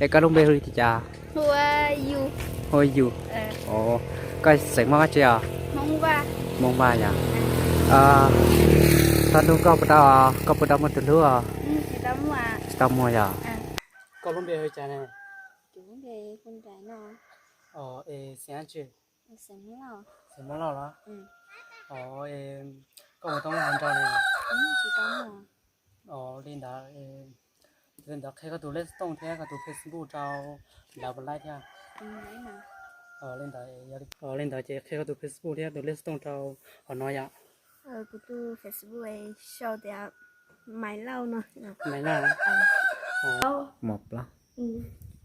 Es koj lub npe hu li cas? Hu ua Yus. Koj xeem Hmoob dab tsi os? Hmoob Vaj yom. Txog ntua koj puas tau, koj puas tau muaj tus hlub os? Tsis tau muaj yom. Koj lub npe hu li cas ne? Es xeem dab tsi? Xeem Hmoob Lauj los? Koj puas tau muaj hluas nraug ne? Li ntawd, li ntawd qhia koj tus lej tooj thiab koj tus Facebook rau lawv puas laib thiab? Li ntawd, li ntawd ces qhia koj tus Facebook thiab tus lej tooj rau hauv no yom. Kuv tus Facebook sau tias Maiv Lauj no. Maiv Lauj. Mos Plaub.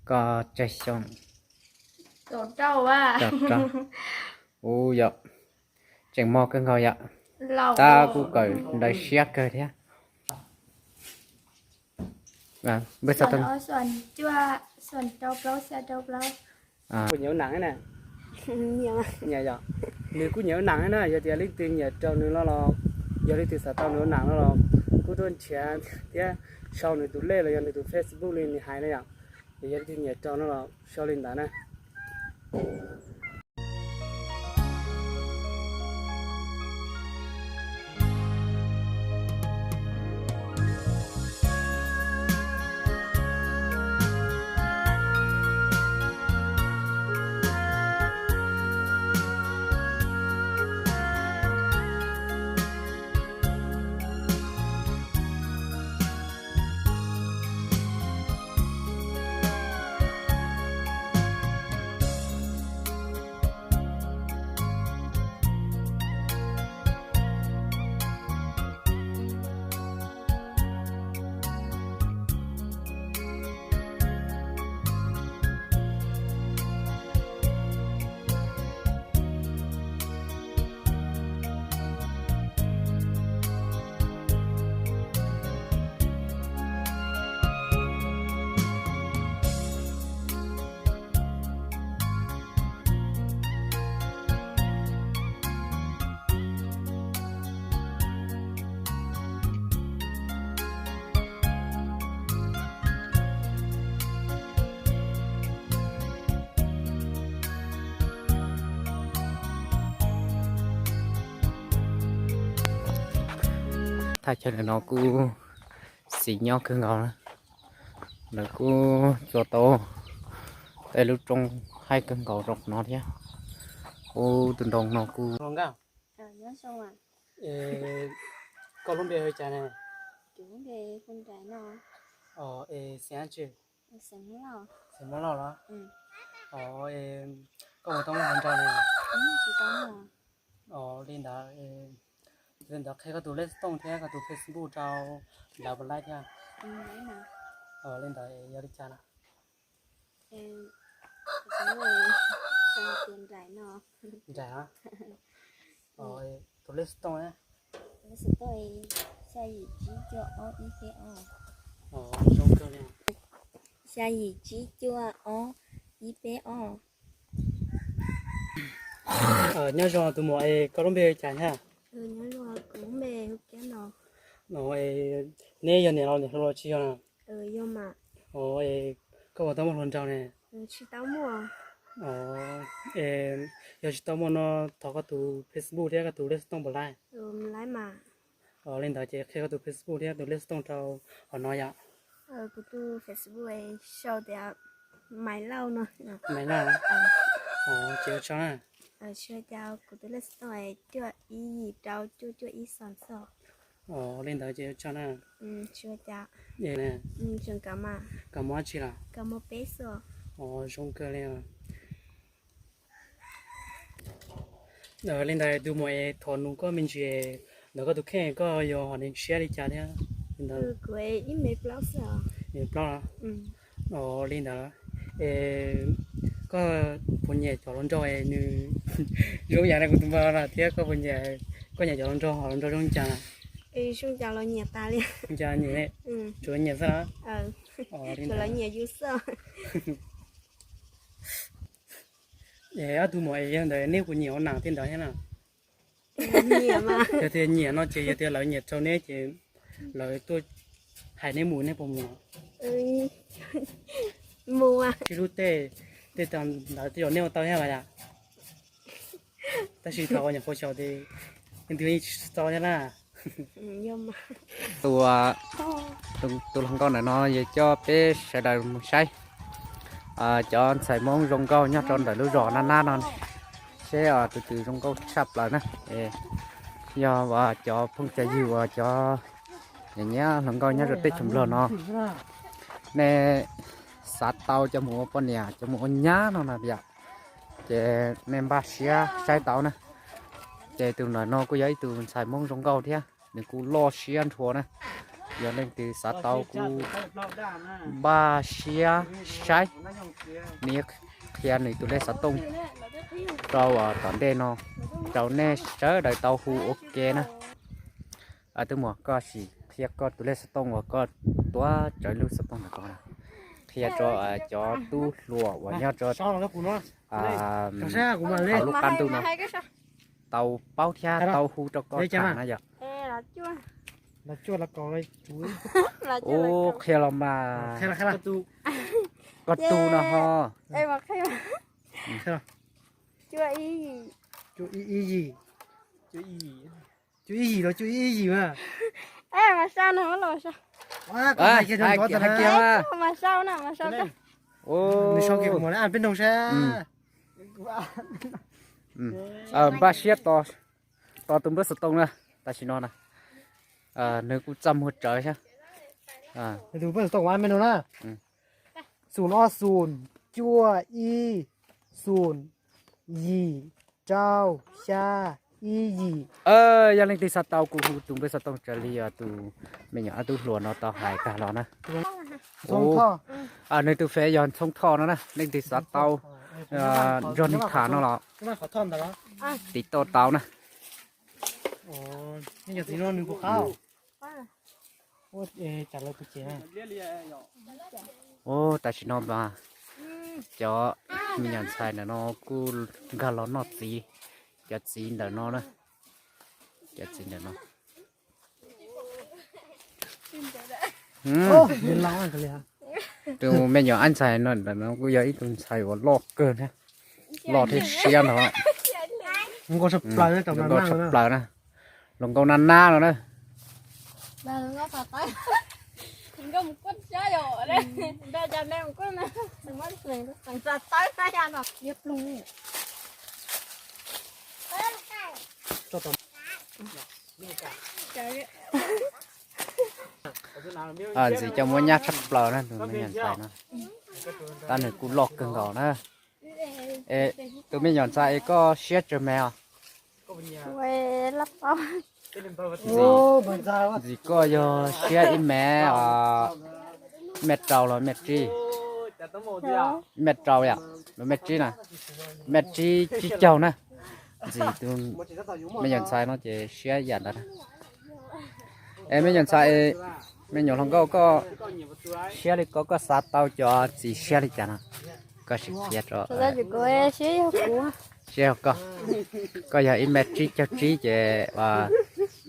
Koj tsawg xyoo? Kaum rau. Ub yom, tseem mos kawg nkaus yom. Tab kuj kawm ntawv siab kawg thiab. Kuv nyiam ua nam na. Nyiam yom. Nws kuj nyiam ua nam na, yog tias leej twg nyiam rau nws no los, yog leej twg xav tau nws ua nam no los, kuj tuaj nrhiav thiab sau nws tus lej los yog nws tus Facebook li nws hais na yom. Yog leej twg nyiam rau no los sau li ntawd na. Thaj chaw ntawm no kuj xis nyob kawg nkaus na. Lawv kuj txua tau tej lub roob haib kawg nkaus rau qhov no thiab. Ub, tus ntoo no kuj... Koj lub npe hu li cas ne? Es xeem dab tsi? Xeem Hmoob Lauj los? Koj puas tau muaj hluas nraug ne? Li ntawd, li ntawd qhia koj tus lej tooj thiab koj tus Facebook rau lawv puas laib thiab? Li ntawd yog li cas na? Nraim. Tus lej tooj na? Xya yim tsib cuaj ob ib peb ob. Zoo kawg li. Xya yim tsib cuaj ob ib peb ob. Nyob zoo tus muam, es koj lub npe hu li cas thiab? Kuv lub npe hu Kiab no. Neb yog niam los niam hluas los tsis yog na? Koj puas tau muaj hluas nraug ne? Tsis tau muaj. Yog tsis tau muaj no thov koj tus Facebook thiab koj tus lej tooj puas laib? Li ntawd ces qhia koj tus Facebook thiab tus lej tooj rau hauv no yom. Kuv tus Facebook sau tias Maiv Lauj no. Maiv Lauj. Ces ua tsaug na. Tsis ua cas, kuv tus lej tooj cuaj ib yim rau cuaj cuaj ib xo xo. Li ntawd ces ua tsaug na. Tsis ua cas. Koj mob dab tsi los? Koj mob peb xwb. Zoo kawg li. Li ntawd tus muam, es thov nug koj me ntsis, ntawm koj tus kheej koj yog hom neeg siab li cas thiab? Kuv ib mev plaub xwb os. Mev plaub los? Li ntawd, es koj puas nyiam cov hluas nraug es nws zoo yam li kuv tus npawg no thiab, koj puas nyiam, koj nyiam cov hluas nraug, hluas nraug zoo li cas? Zoo cas los nyiam tas li. Zoo cas nyiam, tsuas nyiam xwb los? Tsuas los nyiam yus xwb. Es ob tug muam, es yog ntawd neb puas nyiam ua nam tej ntawd thiab na? Yog tias nyiam no ces yog tias lawv nyiam rau neb ces lawv tuaj hais neb mus neb puas mus? Mus. Ib lub tej, tej ntawd tej zaum nej ua tau thiab mas yom. Tab sis thaum uas nyuam qhuav xyaum ces nws twb tsis tau thiab na. Tus, tus hluas nkauj ntawm no yog coj peb sawv daws mus saib cov ntxhais Hmoob zoo nkauj nyob rau ntawm lub zos nab nab no seb tus twg zoo nkauj tshaj plaws na. Yog cov phooj cov ywg uas cov nyiam nyiam hluas nkauj nyob rau teb chaws Nplog no, nej xav tau coj mus ua poj niam coj mus ua nyab no na yom, ces nej npaj siab saib tau na. Ces tus ntawm no kuj yog ib tug ntxhais Hmoob zoo nkauj thiab, nws kuj loj siab nrhua na. Yog leej twg xav tau kuj npaj siab saib, nws qhia nws tus lej xov tooj rau tom ntej no rau nej sawv daws tau hu ua ke na. Twb muaj koj sim qhia koj tus lej xov tooj uas koj tuav tsawv lub xov tooj ntawm ko na, qhia rau cov tub hluas uas nyob rau hauv lub qab ntuj no tau paub thiab tau hu rau koj tham na yom. Ub, qhia los mas. Koj tus no ho. Cuaj ib yim los cuaj ib yim mas. Hais kiag mas. Nws sau kiag kuv mam li an peb noog saib. Npaj siab tos tus npawb xov tooj na, tam sim no na. Nws kuj txaj muag tsawv thiab. Tus npawb xov tooj kuv an peb noog na. Xoom ob xoom, cuaj ib, xoom yim, rau xya, ib yim. Yog leej twg xav tau kuj hu tus npawb xov tooj raws li tus me nyuam tub hluas no tau hais tag los na. Nws tus fev yog Ntxhoob Thoj no na, leej twg xav tau nrog nws tham no los tiv tauj tau na. Ub, tam sim no mas cov me nyuam ntxhais ntawm no kuj nkag los noj txiv, cov txiv ntawm no na, cov txiv ntawm no. Tus me nyuam ntxhais no ntawm no kuj yog ib tug ntxhais uas loj kawg thiab, loj thiab siab ntag. Zoo nkauj tshaj plaws na, hluas nkauj nab nab no na. Ntxiv coj muab nyab tshaj plaws na tus me nyuam ntxhais no. Tab nws kuj loj kawg nkaus na. Tus me nyuam ntxhais es koj siab tsawg mev os? Ntxiv koj yog siab ib mev, ib mev rau los ib mev tsib? Ib mev rau yom, los ib mev tsib na, ib mev tsib tsib caug na. Ntxiv tus me nyuam ntxhais no ces siab yam ntawd na. Es me nyuam ntxhais, me nyuam hluas nkauj koj siab li ko koj xav tau cov txiv siab li cas no? Koj sim qhia rau. Siab yog koj, koj yog ib mev tsib caug tsib ces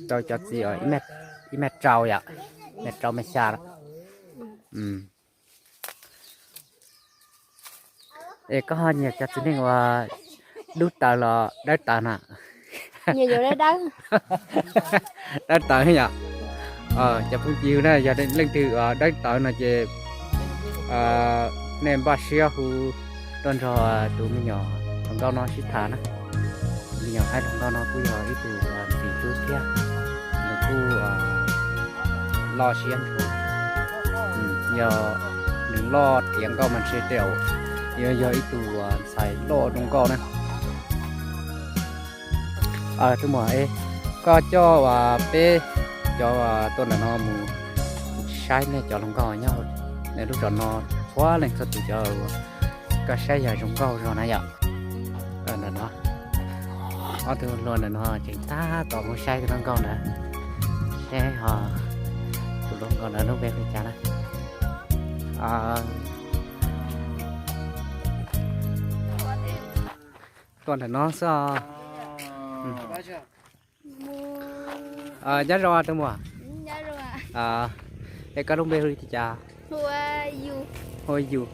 tau cov txiv ib mev rau yom, mev rau mev xya. Es koj ho nyiam cov txiv neej uas dub tawv los dawb tawv na? Dawb tawv yom. Cov phooj ywg na, yog leej twg dawb tawv no ces nej npaj siab hu tuaj nrog tus me nyuam hluas nkauj no sib tham na. Tus me nyuam aib hluas nkauj no kuj yog ib tug ntxim hlub thiab, nws kuj loj siab nrho. Yog nws loj tiav nkauj mas ntshe tej zaum yuav yog ib tug ntxhais loj zoo nkauj na. Tus muam, koj coj peb cov tuaj ntawm no mus saib nej cov hluas nkauj nyob lub zos no, txhua leej txhua tus cov uas koj saib yog zoo nkauj zog na yom. Ntawm no, ob tug hluas ntawm no tseem tab tom mus saib tus hluas nkauj ntawd, saib ho tus hluas nkauj ntawd lub npe hu li cas na. Tuaj ntawm no xwb. Nyob zoo tus muam. Es koj lub npe hu li cas? Hu Yus.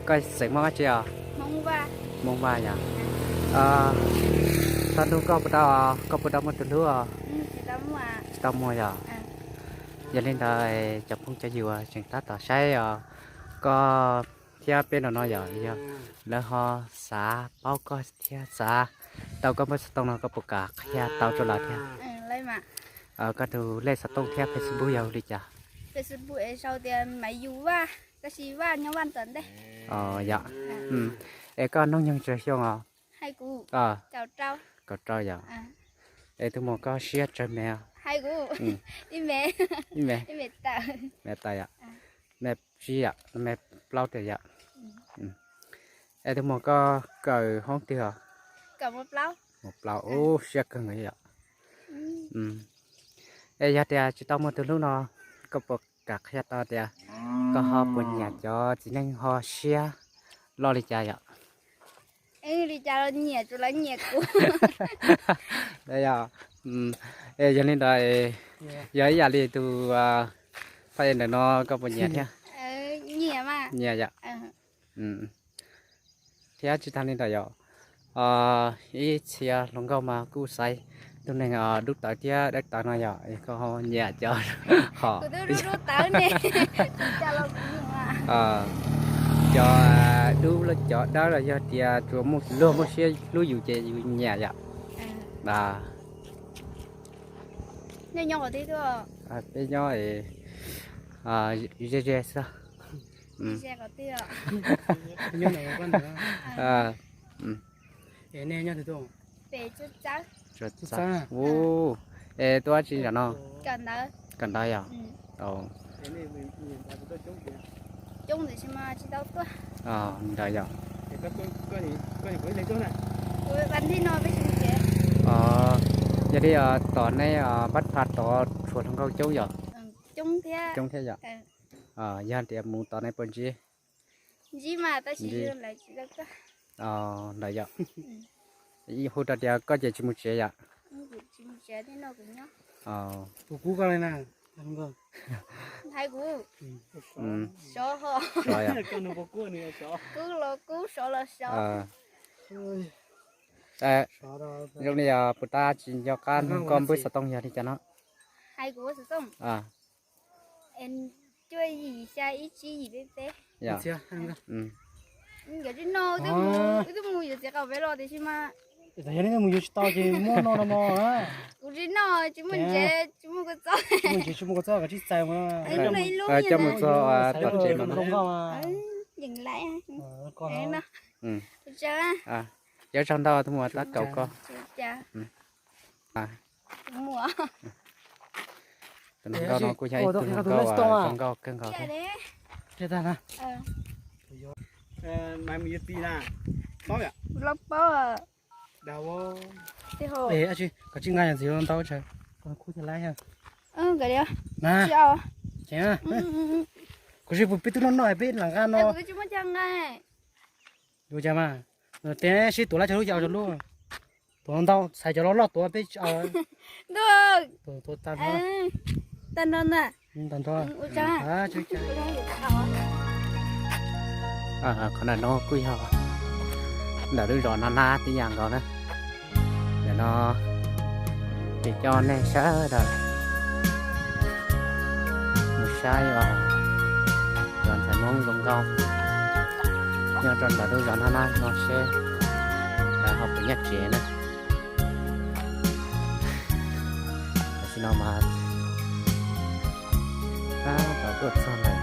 Koj xeem Hmoob dab tsi os? Hmoob Vaj yom. Txog ntua koj puas tau, koj puas tau muaj tus hlub os? Tsis tau muaj yom. Yog li ntawd cov phooj cov ywg tseem tab tom saib os, koj thiab peb no no yom, yog lawv ho xav paub koj thiab xav tau koj npawb xov tooj no koj puas kam qhia tau rau lawv thiab? Koj tus lej xov tooj thiab Facebook yog li cas? Yom. Es koj noob nyoog tsawg xyoo os? Kaum rau yom. Es tus muam koj siab tsawg me? Ib me, me tawm yom, me tsib yom, me plaub tiag yom. Es tus muam koj kawm hoob twg os? Muam plaub, ub siab kawg nkaus yom. Es yog tias tsis tau muaj tus hlub no, koj puas kam qhia tau tias koj ho puas nyiam cov txiv neej ho siab loj li cas yom? Li cas los nyiam, tsuas lawv nyiam kuv. Yog li ntawd, yog ib yam li tus phaj ntawm no koj puas nyiam thiab? Nyiam yom. Thiab tsis tag li ntawd yom, ib txhia hluas nkauj mas kuj xaiv tus neeg dub tawv thiab dawb tawv no yom, koj nyiam cov ho cov dub los cov dawb los yog tias tsuas muaj luag muaj siab hlub yus ces yus nyiam yom. Peb nyob ze ze xwb. Ub, es tuaj dab tsi nram no? Kawm ntawv yom. Ntawd yom. Yog li tom neb npab pha tod tshuav hluas nkauj coob yom? Coob thiab yom. Yog tias mus tom neb puas ntsib? Ntawd yom. Hu rau tias koj ces tsis mus tsev yom? Kuv kub koj li na. Zoo li puas tab tsis nco qab nug koj npawb xov tooj yog li cas no? Hais kuv xov tooj. Cuaj yim xya ib tsib yim peb peb. Yog. Tsis no, wb twb mus yuav txiv qaum peb los tiam sis mas mus yuav tsis tau ces muab no no mog. Kuv tsis noj, tsis muaj ntsev, tsis muaj kua txob. Tsis muaj ntsev tsis muaj kua txob, koj tsis txais mus. Coj mus txog tom tsev mas. Yeej laiv. Cov tsaug ntau tus muam tab kaum koj. Tus hluas nkauj no kuj yog ib tug hluas nkauj zoo nkauj kawg nkaus thiab. Koj tsis nqa ntxiv ntau tsav, koj khub thiaj laib. Kuv tsis pub peb tub noj noj peb lam nqa no. Yuav cas mas, tes sib tuav lab cov lub yau cov lub, tuav ntau xaiv cov loj loj tuav peb. Tag nrho ntag. Qhov ntawm no kuj yog ntawm lub zos Nab Nab tib yam nkaus na. Ntawm no ces coj nej sawv daws mus saib os, cov ntxhais Hmoob zoo nkauj nyob rau ntawm lub zos Nab Nab no seb lawv ho puas nyob tsev na. Tam sim no mas tab tom tuaj txog ntawm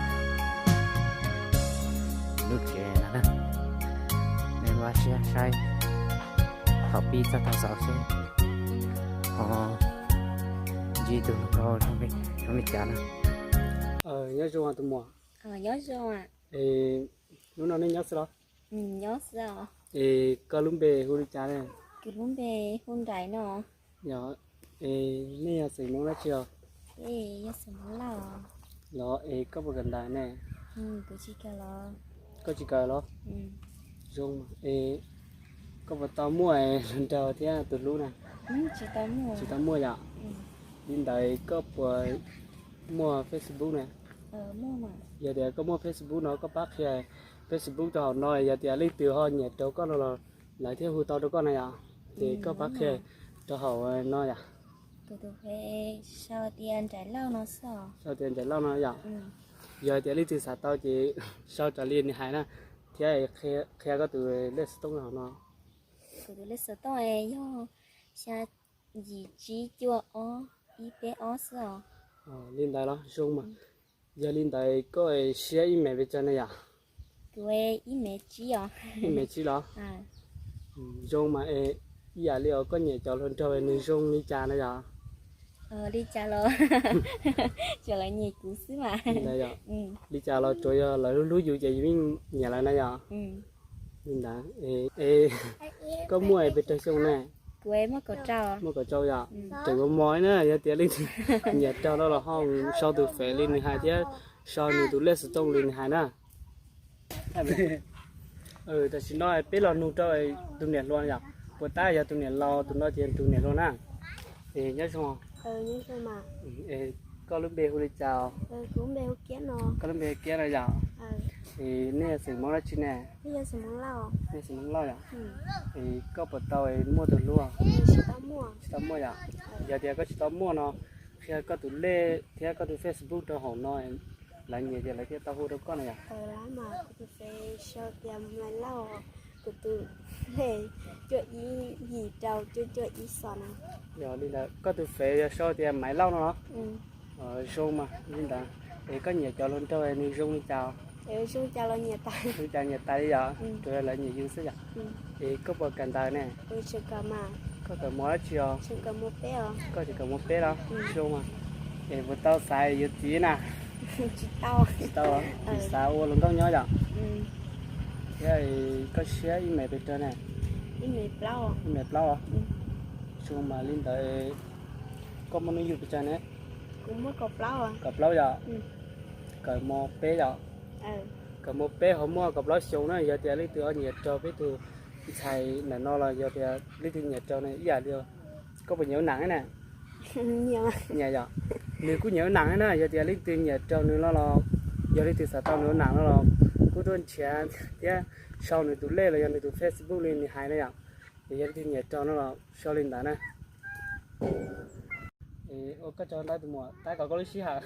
lub tsev no na. Nej vaj siab saib thaum pib txog thaum xaus seb ho ntsib tus hluas nkauj zoo li cas na. Nyob zoo tus muam. Nyob zoo. Hnub no nej nyob xwb los? Nyob xwb. Es koj lub npe hu li cas ne? Kuv lub npe hu Nraim no. Yog, es nej yog xeem Hmoob dab tsi os? Yog xeem Hmoob Lauj. Los es koj puas kawm ntawv ne? Kuv tsis kawm los. Koj tsis kawm los? Zoo, es koj puas tau muaj hluas nraug thiab tus hlub na? Tsis tau muaj yom? Li ntawd koj puas muaj Facebook na? Yog tias koj muaj Facebook no koj pab qhia Facebook rau hauv no, yog tias leej twg ho nyiam raug koj no los lawv thiaj hu tau rau koj na yom. Ces koj pab qhia rau hauv no yom. Sau tias Nraim Lauj no yom. Yog tias leej twg xav tau ces sau raws li nws hais na, thiab qhia koj tus lej xov tooj hauv no. Kuv tus lej xov tooj yog xya yim tsib cuaj ob ib peb ob xwb os. Li ntawd los zoo mas. Yog li ntawd koj siab ib mev pes tsawg na yom? Kuv ib mev tsib os. Ib mev tsib los? Zoo mas. Ib yam li os, koj nyiam cov hluas nraug nws zoo li cas na yom? Li cas los tsuas lawv nyiam kuv xwb mas. Li cas los tsuas yog lawv hlub hlub yus ces yus yeej nyiam lawv na yom? Li ntawd, koj muaj pes tsawg xyoo ne? Muaj kaum rau yom? Tseem mos mos na, yog tias leej twg nyiam raug no los ho sau tus fev li nws hais thiab sau nws tus lej xov tooj li nws hais na. Tam sim no peb los nug rau tus niam hluas yom, puas tab yog tus niam laus, tus no ces tus niam hluas na. Es nyob zoo. Koj lub npe hu li cas? Koj lub npe Kiab no yom? Nej yog xeem Hmoob dab tsi ne? Nej xeem Hmoob Lauj yom? Es koj puas tau muaj tus hlub? Tsis tau muaj yom? Yog tias koj tsis tau muaj no, qhia koj tus lej thiab koj tus Facebook rau hauv no, lawv nyiam ces lawv thiaj tau hu rau koj no yom. Kuv tus lej cuaj ib yim rau cuaj cuaj ib xos na. Yog li ntawd koj tus fev yog sau tias Maiv Lauj no los? Zoo mas li ntawd. Es koj nyiam cov hluas nraug nws zoo li cas? Zoo cas nyiam tas li yom, tsuas yog lawv nyiam yus xwb yom. Es koj puas kawm ntawv ne? Koj kawm mos dab tsi os? Koj tseem kawm mos peb los? Zoo mas. Es puas tau xav yuav txiv na? Tsis tau, tsis xav ua hluas nkauj nyob yom? Thiab koj siab ib mev pes tsawg ne? Ib mev plaub os. Zoo mas li ntawd, koj muaj hnub nyoog pes tsawg ne? Kaum plaub yom? Kawm mos peb yom? Kawm mos peb ho muaj kaum plaub xyoo na, yog tias leej twg ho nyiam raug peb tus ntxhais ntawm no los yog tias leej twg nyiam raug ne ib yam li, koj puas nyiam ua nam na? Nyiam yom? Nws kuj nyiam ua nam na, yog tias leej twg nyiam raug nws no los, yog leej twg xav tau nws ua nam no los kuj tuaj nrhiav thiab sau nws tus lej los yog nws tus Facebook li nws hais na yom. Es yog leej twg nyiam raug no los sau li ntawd na. Ua koj tsaug ntau tus muam, tab kom koj lub sij hawm.